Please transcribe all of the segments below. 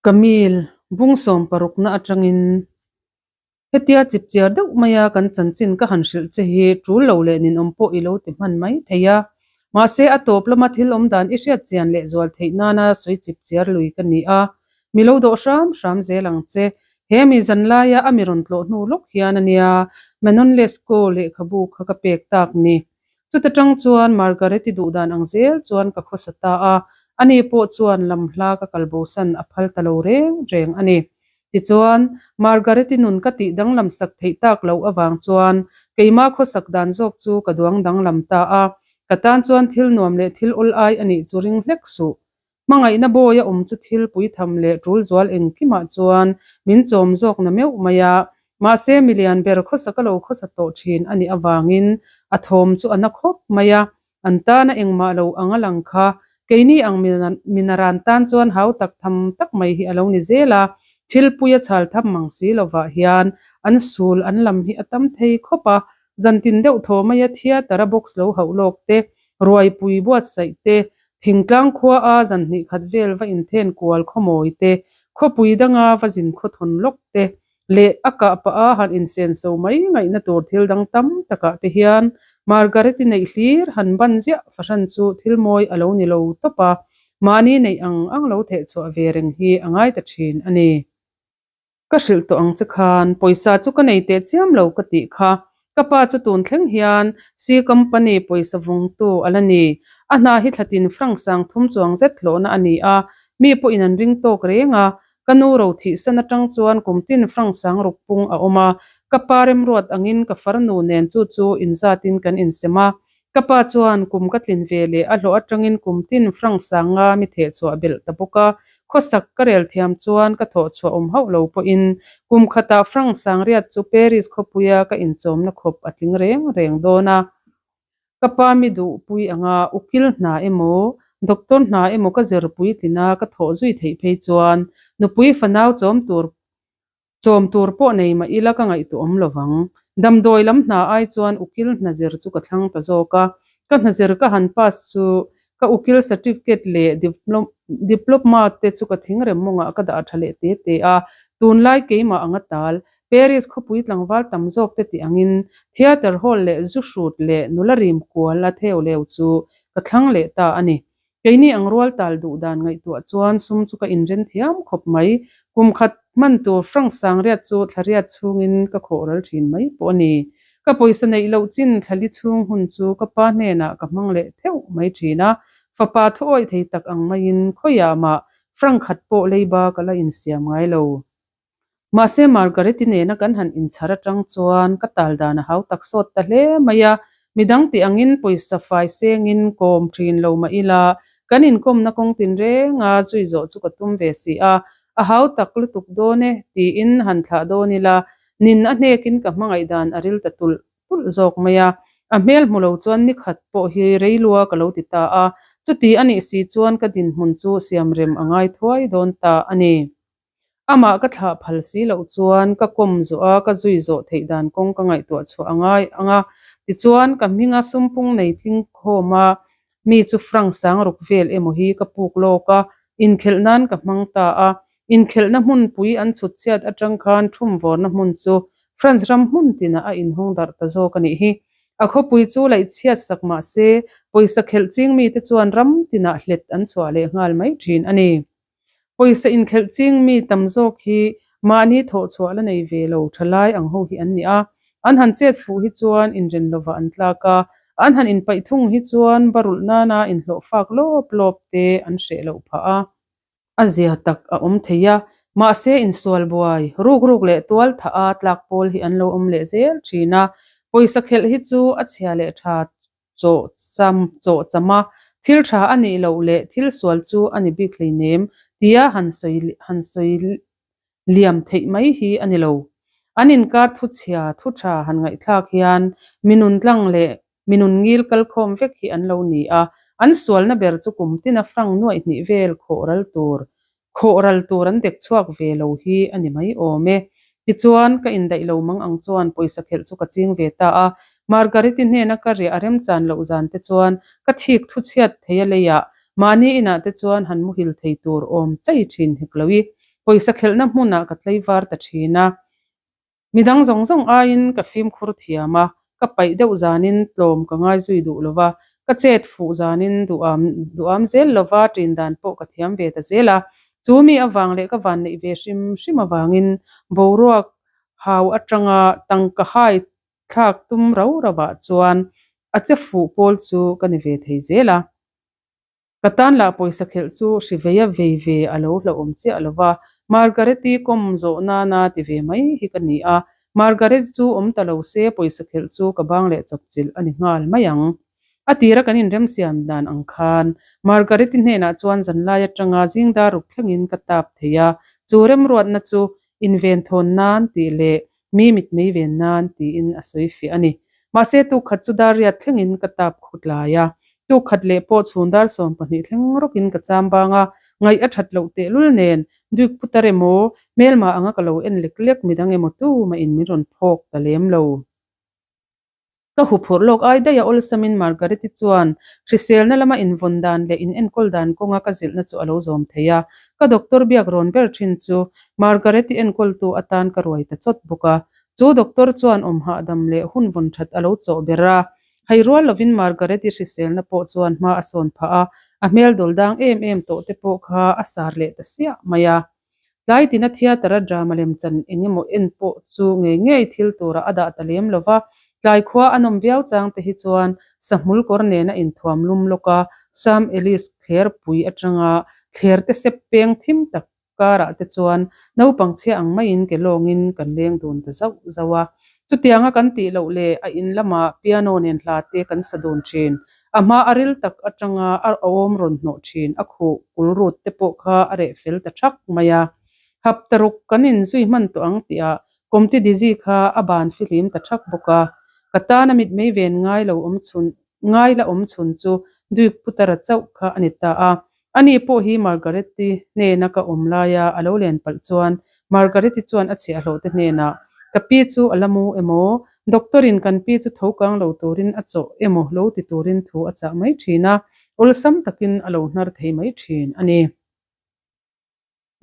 Camille, bung sawmparukna atangin hetia chipchiar deuh maia kan chanchin ka han hrilh che hi tul lo leh ninawm pawh i lo ti hman mai thei a. Mahse a tawp lama thil awm dan i hriat chian leh zual theih nana sawi chipchiar lui ka ni a. Mi lo dawh hram hram zel ang che. He mi zan laia a mi rawn tlawh hnu lawk hian a nia Manon Lescaut lehkhabu kha ka pek tak ni. Chuta tang chuan Margaret-i duhdan ang zel chuan ka khawsa ta a, ani pawh chuan lam hla ka kal bosan a phal ta lo reng reng a ni. Tichuan, Margaret-i nun ka tih danglam sak theih tak loh avang chuan keima khawsak dan zawk chu ka duang danglam ta a, ka tan chuan thil nuam leh thil awl ai a nih chu ring hlek suh. Hmangaihna bawi a awm chu thil puitham leh tul zual engkimah chuan min chawm zawk na meuh mai a, mahse milian ber khawsa ka lo khawsa tawh thin a nih avangin a thawm chu a na khawp mai a, an tana engmah lo ang a lang kha keini ang minaran tan chuan hau tak tham tak mai hi a lo ni zel a, thil pui a chhal tham mang si lovah hian an sul an lam hi a tam thei khawp a, zantin deuh thaw maia theatre a box lo hauh lawk te, ruaipui buatsaih te, Thingtlang khua a zan hnih khat vel va inthen kual khawmawi te, khawpui danga va zin khawthawn lawk te leh a kah pah a han insenso mai ngaihna tur thil dang tam takah te hian Margaret-i neih hlir han ban ziah fahran chu thil mawi a lo ni lo tawp a, mahni neih ang ang lo thehchhuah ve reng hi a ngai ta thin a ni. Ka hrilh tawh ang che khan pawisa chu ka nei teh chiam lo ka tih kha. Ka pa chu tun thleng hian C company pawisa vawngtu a la ni. A hna hi thlatin franc sang thum chuang zet hlawhna a ni a, mi pawhin an ring tawk reng a. Ka nu ro thihsan atang chuan kum tin franc sang ruk pung a awm a. Ka pa remruat angin ka farnu nen chu chu inzatin kan insem a. Ka pa chuan kum ka tlin ve leh a hlawh atangin kum tin franc sanga mi theh chhuah belh ta bawk a, khawsak ka rel thiam chuan ka thawh chhuah awm hauh lo pawhin kum khatah franc sang riat chu Paris khawpuia ka inchawmna khawp a tling reng reng dawn a. Ka pa mi duhpui anga ukil hna emaw, doctor hna emaw ka zirpui tlina ka thawh zui theih phei chuan nupui fanau chawm tur Chawm tur pawh nei mah ila ka ngaihtuah awm lo vang. Damdawi lam hna ai chuan ukil hna zir chu ka thlang ta zawk a. Ka hna zir ka han pass chu ka ukil certificate leh diploma te chu ka thingrem mawngah ka dah tha leh te te a. Tunlai keimah anga tal, Paris khawpui tlangval tam zawk te tih angin theatre hall leh zu hrut leh nula rim kual a theu leu chu ka thlang leh ta a ni. Keini ang rual tal duh dan ngaihtuah chuan sum chu ka inren thiam khawp mai. Kum khat hman tur franc sangriat chu thlariat chhungin ka khawh ral thin mai pawh a ni. Ka pawisa neih loh chin thlali chhung hun chu ka pa hnenah ka hmang leh theuh mai thin a. Fapa thuawih thei tak ang maiin khawiah mah franc khat pawh leiba ka la insiam ngai lo. Mahse Margaret-i nena kan han inchhar atang chuan ka tal dan a hau tak sawt ta hle mai a, midang tih angin pawisa fai sengin kawm thin lo mah ila kan inkawmna kawng tinrenga zui zawh chu ka tum ve si a, a hau tak lutuk dawn e tiin han thlah dawn ila nin a hnekin ka hmangaih dan a ril ta tulh tulh zawk mai a, a hmel hmu lo chuan ni khat pawh hi rei lua ka lo ti ta a, chuti a nih si chuan ka dinhmun chu siamrem a ngai thuai dawn ta a ni. Amah ka thlah phal si loh chuan ka kawm zawh a, ka zui zawh theih dan kawng ka ngaihtuah chhuah a ngai ang a. Tichuan, ka hminga sumpung nei tling khawm a, mi chu franc sang ruk vel emaw hi ka puk lawk a, inkhelh nan ka hmang ta a. Inkhelhna hmunpui an chhut chhiat atang khan thumvawrna hmun chu France ram hmun tinah a inhawng darh ta zawk a nih hi. A khawpui chu laih chhiat sak mah se, pawisa khelh ching mite chuan ram tinah hlet an chhuah leh nghal mai thin a ni. Pawisa inkhelh ching mi tam zawk hi mahni thawhchhuah la nei ve lo thalai ang ho hi an ni a, an han chet fuh hi chuan inren lovah an tlak a, an han inpaih thung hi chuan barulh nana inhlawh fak lawp lawp te an hreh loh phah a. A zia tak a awm thei a, mahse insual buai, ruk ruk leh tual thah a tlak pawl hi an lo awm leh zel thin a, pawisa khelh hi chu a chhia leh tha chawh cham chawh cham a, thil tha a nih loh leh thil sual chu a ni bik hleinem tia han sawi han sawi liam theih mai hi a ni lo. An inkar thu chhia thu tha han ngaihthlak hian mi nun tlang leh mi nun ngil kalkhawm vek hi an lo ni a, an sualna ber chu kum tina frank nuaih hnih vel khawh ral tur Khawh ral tur an dek chhuak ve lo hi a ni mai awm e. Tichuan, ka indaih lo mang ang chuan pawisa khelh chu ka ching ve ta a. Margariti hnena ka riah a remchan loh zan te chuan ka thik thu chhiat thei a leiah mahni inah te chuan han muhil thei tur awm chai thin hek lo i. Pawisa khelhna hmunah ka tlaivar ta thin a. Midang zawng zawng aiin ka fimkhur thiam a, ka paih deuh zanin tlawm ka ngai zui duh lo va, ka chet fuh zanin duham duham zel lo va ṭin dan pawh ka thiam ve ta zel a. Chu mi avang leh ka van neih ve hrim hrim avangin boruak hau aṭanga tangka hai thlak tum rau rauah chuan a che fuh pawl chu ka ni ve thei zel a. Ka tan lah pawisa khelh chu hri veia vei ve a lo hlauhawm chiah lo va, Margaret-i kawm zawh nana ti ve mai hi ka ni a, Margaret chu awm ta lo se pawisa khelh chu ka bang leh chawpchilh a ni nghal mai ang. A tira kan inremsiam dan ang khan Margaret-i hnenah chuan zanlai atanga zingdar ruk thlengin ka tap thei a, chu remruatna chu inven thawn nan tih leh mi mitmei ven nan tiin a sawi fiah a ni. Mahse tukkhat chu dar riat thlengin ka tap khut lai a, tukkhat leh pawh chhun dar 12 thleng rawkin ka cham bang a, ngaih a that loh tehlul nen Duke putar emaw hmelma anga ka lo en lek lek midang emaw tumah in min rawn phawk ta lem lo. Ka huphurh lawk ai daih a awlsamin Margaret-i chuan hriselna lama invawn dan leh inenkawl dan kawnga ka zilhna chu a lo zawm thei a. Ka doctor biak rawn ber thin chu Margaret-i enkawltu atan ka ruai ta chawt bawk a. Chu doctor chuan awm hahdam leh hun vawn that a lo chawh ber a. Hei rual lovin Margaret-i hriselna pawh chuan hma a sawn phah a, a hmel dawl dang em em tawh te pawh kha a sar leh ta siah mai a. Tlai tina theatre-a drama lemchan eng emaw en pawh chu ngei ngei thil turah a dah ta lem lo va, tlai khua a nawm viau chang te hi chuan sahmul kawr nena inthuam lum lawk a, Sam Ellis thler pui atanga thler te sep peng thim tak karah te chuan naupang chhia ang maiin ke lawngin kan leng dun ta zauh zauh a. Chutianga kan tih loh leh a in lamah piano nen hla te kan sa dun thin. A hma a ril tak atanga a awm rawn hnawh thin a khuh kul rut te pawh kha a reh fel ta thak mai a. Hapta ruk kan inzui hman tawh ang tihah Kawmti Dizzy kha a ban fihlim ta thak bawk a. Ka tana mitmei ven ngai lo awm chhun ngai la awm chhun chu Duke Putara chauh kha a ni ta a. Ani pawh hi Margaret-i hnena ka awm laia a lo len palh chuan Margaret-i chuan a chhiahhlawh te hnenah, Ka pi chu a la mu emaw? Doctor-in kan pi chu tho kang lo turin a chawh emaw lo ti turin thu a chah mai thin a, awlsam takin a lo hnar thei mai thin a ni.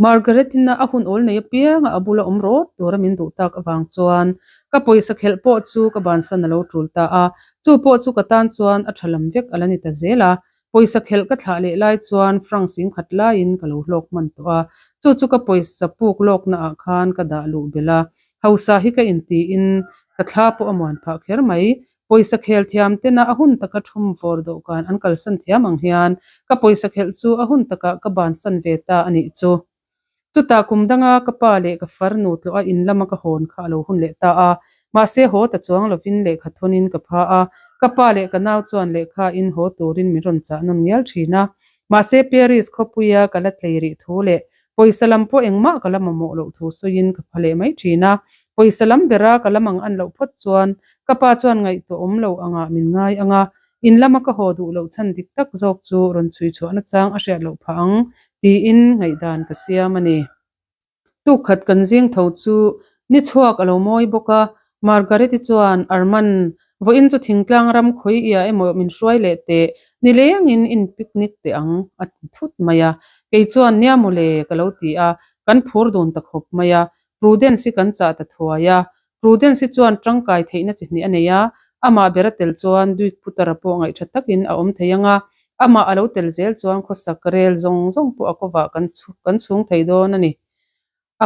Margaret-in a hun awl nei apianga a bula awm rawt tura min duh tak avang chuan ka pawisa khelh pawh chu ka bansan a lo tul ta a, chu pawh chu ka tan chuan a tha lam vek a la ni ta zel a. Pawisa khelh ka thlah leh lai chuan franc singkhat laiin ka lo hlawk hman tawh a, chu chu ka pawisa puk lawkna ah khan ka dah luh belh a, hausa hi ka intiin ka thla pawh a muan phah kher mai. Pawisa khel thiam tena a hun taka thum vawr dawhkan an kalsan thiam ang hian ka pawisa khelh chu a hun takah ka bansan ve ta a nih chu. Chutah kum danga ka pa leh ka farnu tlawh a in lama ka hawn kha a lo hun leh ta a, mahse haw ta chuang lovin lehkha thawnin ka pha a, ka pa leh ka nau chuan lehkha in haw turin min rawn chah nawn ngial thin a. Mahse Paris khawpuia ka la tlei rih thu leh Pawisa lam pawh engmah ka la mamawh loh thu sawiin ka pha leh mai thin a, pawisa lam bera ka la mang an loh phawt chuan ka pa chuan ngaihtuah awm lo angah min ngai ang a, in lama ka haw duh loh chhan dik tak zawk chu rawn chhui chhuahna chang a hriat loh phah ang tiin ngaihdan ka siam a ni. Tukkhat kan zing tho chu ni chhuak a lo mawi bawk a, Margaret-i chuan Arman, vawiin chu thingtlang ram khawi ia emaw min hruai leh teh, ni lengin in picnic teh ang, a ti thut mai a. Kei chuan nia mawle ka lo ti a, kan phur dun ta khawp mai a. Prudence-i kan chah ta thuai a. Prudence-i chuan tangkai theihna chi hnih a nei a, amah ber a tel chuan Duke Putara pawh ngaihṭha takin a awm thei ang a, amah a lo tel zel chuan khawsak rel zawng zawng pawh a kovah kan chhung thei dawn a ni. A.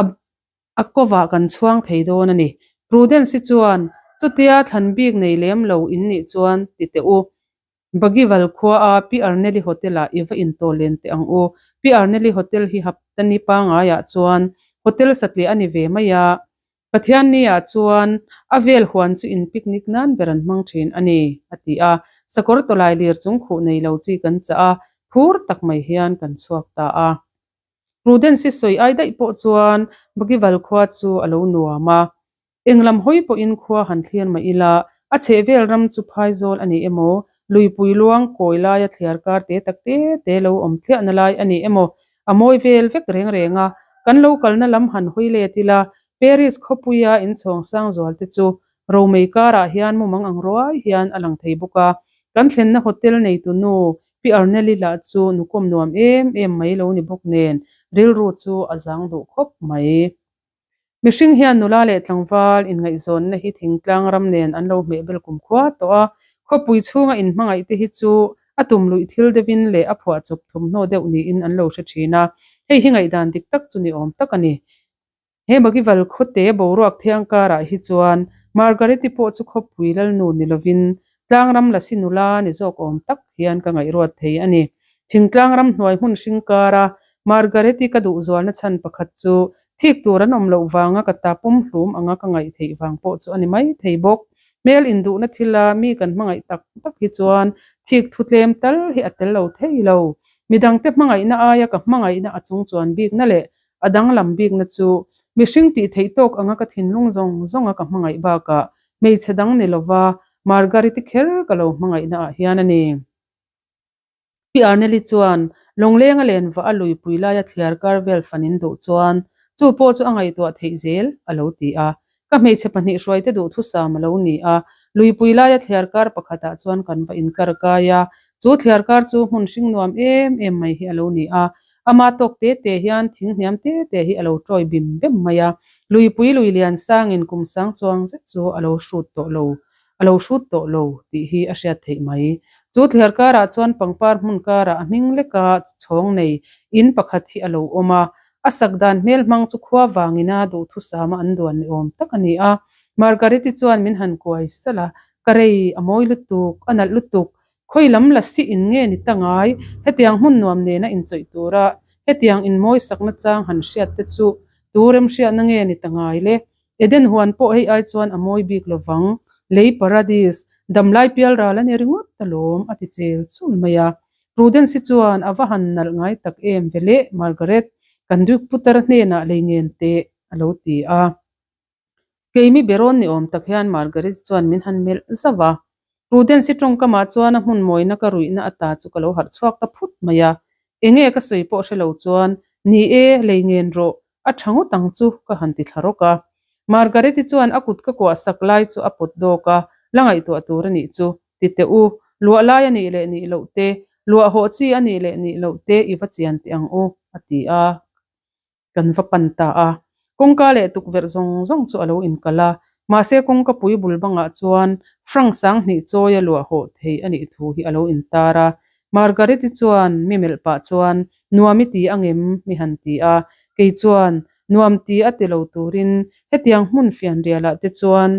A kovah kan chhuang thei dawn a ni. Prudence-i chuan, Chutia thlan bik nei lem lo in nih chuan ti teh u. Bagival khuaa Pi Arneli Hotel-ah i va intawl len teh ang u. Pi Arneli Hotel hi Haptani pangaiah chuan hotel satliah a ni ve mai a. Pathianni-ah chuan a vel huan chu in picnic nan ber an hmang thin a ni, a ti a. Sakawr tawlai lir chung khuh nei lo chi kan chah a, phur tak mai hian kan chhuak ta a. Prudence-i sawi ai daih pawh chuan Bagival khua chu a lo nuam a. Eng lam hawi pawhin khua han thlir mah ila, a chhehvel ram chu phaizawl a ni emaw, luipui luang kawi laia thliar kar te tak te te lo awm thliahna lai a ni emaw, a mawi vel vek reng reng a. Kan lo kalna lam han hawi let ila, Paris khawpuia inchhawng sang zual te chu Romei karah hian mumang ang ruai hian a lang thei bawk a. Kan thlenna hotel neitu nu Pi Arneli lah chu nukawm nuam em em mai lo ni bawk nen, rilru chu a zang duh khawp mai. Mihring hian nula leh tlangval inngaihzawnna hi thingtlang ram nen an lo hmehbel kumkhua tawh a, khawpui chhunga inhmangaih te hi chu a tum luih thil deuhin leh a phuahchawp thawmhnaw deuh niin an lo hre thin a, hei hi ngaihdan dik tak chu ni awm tak a ni. He Bagival khawte boruak thiang karah hi chuan Margareti pawh chu khawpui lalnu ni lovin tlangram lasi nula ni zawk awm tak hian ka ngaihruat thei a ni. Thingtlang ram hnuai hmun hring kara Margareti ka duhzualna chhan pakhat chu thik tur an awm loh vanga ka ta pum hlum anga ka ngaih theih vang pawh chu a ni mai thei bawk. Hmel induhna thila mi kan hmangaih tak tak hi chuan thik thu tlem tal hi a tel lo thei lo. Midangte hmangaihna aia ka hmangaihna a chungchuan bikna leh A danglam bikna chu mihring tih theih tawk anga ka thinlung zawng zawnga ka hmangaih bakah hmeichhe dang ni lova Margariti kher ka lo hmangaihna ah hian a ni. Pi Arneli chuan Lawnglenga len vah a luipui laia thliar kar vel fan in duh chuan chu pawh chu a ngaihtuah theih zel a lo ti a. Ka hmeichhe pahnih hruaite duhthusam a lo ni a, luipui laia thliar kar pakhatah chuan kan va inkar kai a, chu thliar kar chu hmun hring nuam em em mai hi a lo ni a, ama tawk te te hian thing hniam te te hi a lo tawi bim bem mai a, luipui lui lian sangin kum sang chuang zet chu a lo hrut tawh lo, a lo hrut tawh lo tih hi a hriat theih mai. Chu thliar karah chuan pangpar hmun karah a hming leka chhawng nei in pakhat hi a lo awm a, A sak dan hmel hmang chu khua vangina duhthusama an duan ni awm tak a ni a. Margareti chuan min han kuai salh a, Ka rei, a mawi lutuk, a nalh lutuk, khawi lam la si in nge ni ta ngai, hetiang hmun nuam nena inchawih tura hetiang inmawi sakna chang han hriat te chu tu remhriatna nge ni ta ngai le? Eden huan pawh hei ai chuan a mawi bik lo vang, lei paradis, damlai pial ral a ni ringawt alawm, a ti chel chul mai a. Prudence hi chuan a va han nalh ngai tak em ve le, Margaret, kan Duke putar hnenah lei ngen teh, a lo ti a. Keimi berawn ni awm tak hian Margaret chuan min han melh zauh a. Prudence hi tawngkamah chuan a hmun mawina ka ruihna ata chu ka lo harh chhuak ta phut mai a. Enge ka sawi pawh hre lo chuan, Ni e, lei ngen rawh, A tha ngawt ang chu ka han ti thla rawk a. Margareti chuan a kut ka kuah sak lai chu a pawt dawk a, la ngaihtuah tur a nih chu, ti teh u, luah lai a nih leh nih loh te, luah hawh chi a nih leh nih loh te i va chian teh ang u, a ti a. Kan va pan ta a. Kawngka leh tukverh zawng zawng chu a lo inkalh a, mahse kawngka pui bul bangah chuan Frank Sanghnih chawia luah hawh thei a nih thu hi a lo intar a. Margareti chuan mi melh pah chuan Nuam i ti angem? mi han ti a, kei chuan nuam ti a ti lo turin hetiang hmun fianrialah te chuan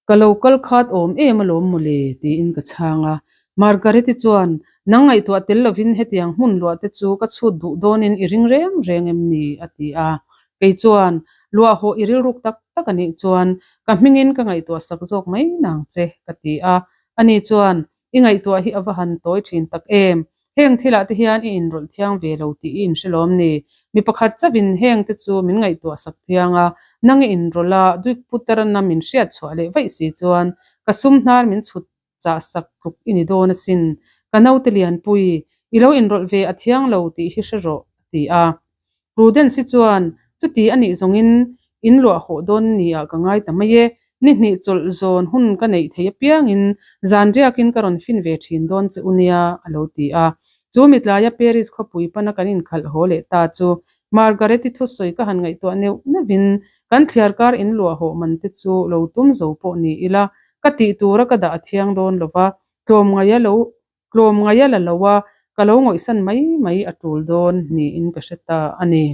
ka lo kal khat awm em alawm mawle tiin ka chhang a. Margareti chuan Nang ngaihtuah tel lovin hetiang hmun luah te chu ka chhut duh dawnin i ring reng reng em ni? a ti a. Kei chuan Luah hawh i rilruk tak tak a nih chuan ka hmingin ka ngaihtuah sak zawk mai nang che ka ti a. Ani chuan I ngaihtuah hi a va han tawi thin tak em? Heng thilah te hian i inrawlh thiang ve lo tih i inhre lawm ni? Mi pakhat chauhin heng te chu min ngaihtuah sak thiang a, nang i inrawlh a, Duke Putarana min hriat chhuah leh vaih si chuan ka sum hnar min chhut chah sak tluk i ni dawn asin. Ka naute Lianpui, i lo inrawlh ve a thiang lo tih hi hre rawh, a ti a. Prudence hi chuan chuti a nih zawngin in luah hawh dawn nia ka ngai ta mai e, ni hnih chawlh zawn hun ka neih thei apiangin zan riakin ka rawn fin ve thin dawn che u nia a lo ti a. Chu mitlaia Paris khawpui pana kan inkhalh haw leh ta chu Margaret-i thusawi ka han ngaihtuah neuh neuhin kan thliarkar in luah hawh man te chu lo tum zo pawh ni ila ka tih tura ka dah a thiang dawn lova tlawmngaia lo Tlawm ngaih a la lo a, ka lo ngawihsan mai mai a tul dawn niin ka hre ta a ni.